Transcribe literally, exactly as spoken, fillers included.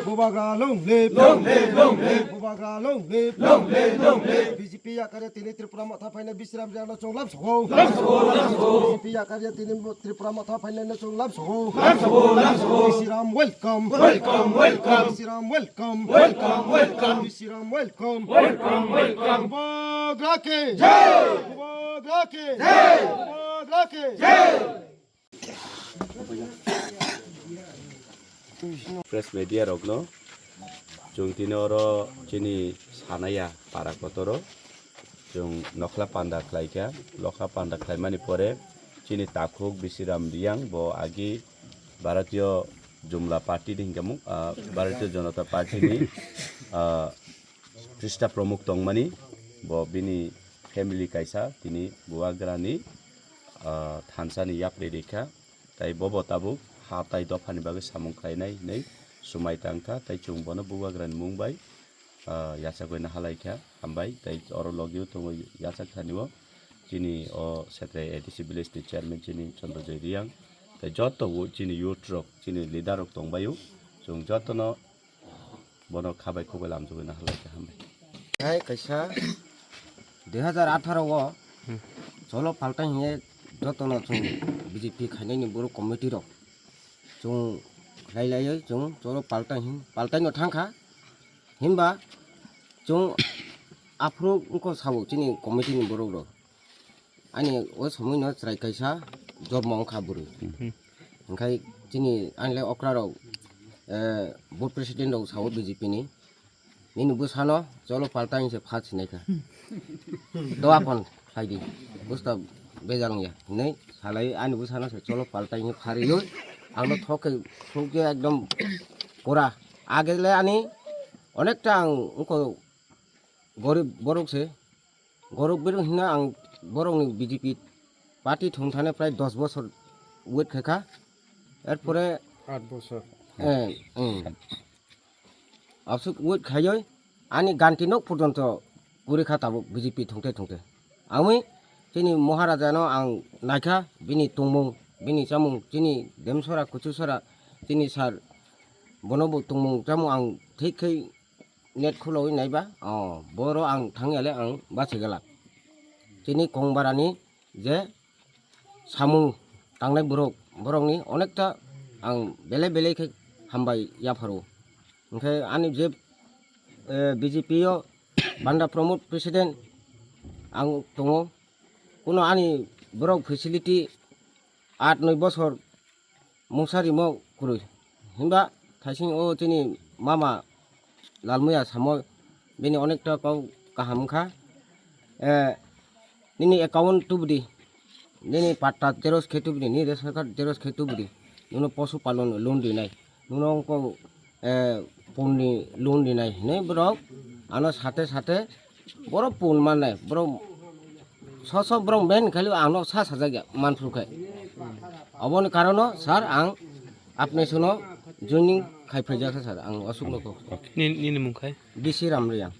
Bubagra long live. Long live, long live. Bubagra long live. Long live, long live. B J P yakarya tini Tripura motha phaina Bisram Riyang no chwng lam sogo. Lam sogo, lam sogo. B J P yakarya tini Tripura motha phaina no chwng lam sogo. Lam sogo, lam sogo. Bisram welcome. Welcome, welcome. Bisram welcome. Welcome, welcome. Bisram welcome. Welcome, welcome. Bubagra ke. Jai. Bubagra ke. Jai. Bubagra ke. Jai. Press media rokno chwng tini oro chini Sanaya para kotoro chwng nokhla panda khlaikha, nokhla panda khlaimani pore chini takhuk Bisram Riyang bo agi Bharatiya Jumla Party ni hinkamung, ah, Bharatiya Janata Party ni, ah, Krista Pramukh tongmani, bo bini family kaisa tini Bubagrani, ah, thansa ni yapri rikha, tai bobo tabuk ha tai dopha ni bagwi samung khlainai hinwi swmai tangkha, tai chwng bono Bubagrani mung bai, ah, yachagwi nahalaikha, hambai, tai oro logio tongo yachak thani o chini o Setrai A D C village ni chairman chini Chandra Joy Riyang, tai joto o chini youth rok, chini leader rok tongbaio, chwng jotono bono khabai khubai lamjagwi nahalaikha, hambai. Hai kaisa dui hazar atharo o cholo paltai hinye jotono chwng B J P khainani borok committee rok chwng khlai laiwi chwng cholo paltai hin paltai no thangkha hinba chwng aphuru wngkha sabo chini committee ni borok rok. Ani o somoi no chwrai kaisa jormo wngkha bwrwi. Hwnkhe chini ani le okra rok, eh, board president rok sao B J P ni. Nini bwsano cholo paltai hinse pha sinai kha. Doa pon khlai di. Busta bejal wngya. Hinwi salai ani bwsano se cholo paltai hinwi pha rwui. Ang no thok khe suk khe ekdom pura. Age le ani onekta ang wngkha gorib borok se. Gorok bereng hwnna ang borokni B J P party thwng thani prai dos bosor wait khaikha. Erpore Aat bosor. Eh, hmm. Aswk wait khaioi ani ganti nok porjonto puri kha tabuk B J P thwngte thwngte. Amwi chini Maharaja no ang naikha bini tongmung, bini chamung, chini demsora, kuchusora, chini sir bono bo tongmung chamung ang thik khe net khuloi naiba, oh, boro ang thangya le ang bachai gala. Chini kongbarani je samung tangnai borok, borokni onekta ang belai belai khe hambai yapharo. Hwnkhe ani je, eh, B J P o Banda Pramod President ang tongo, kuno ani borok facility aat noi bosor mungsa rimo kwrwi. Hinba thaising o chini mama Lalmuya samo bini onekta kok kaham wngkha. Eh, nini account tubudi, nini patta xerox khe tubudi, nini ration card xerox khe tubudi, nono posu palon loan rinai, nono wngkha eh, punni loan rinai hinwi borok ano sate sate borok pun mannai borok so so borok ben khali ano sa sajak ya manphru khai. Oboni karono sir ang apni sono joining khai phaijak sir ang asuk no kok. Ni, nini mung khai? B C Ramriang.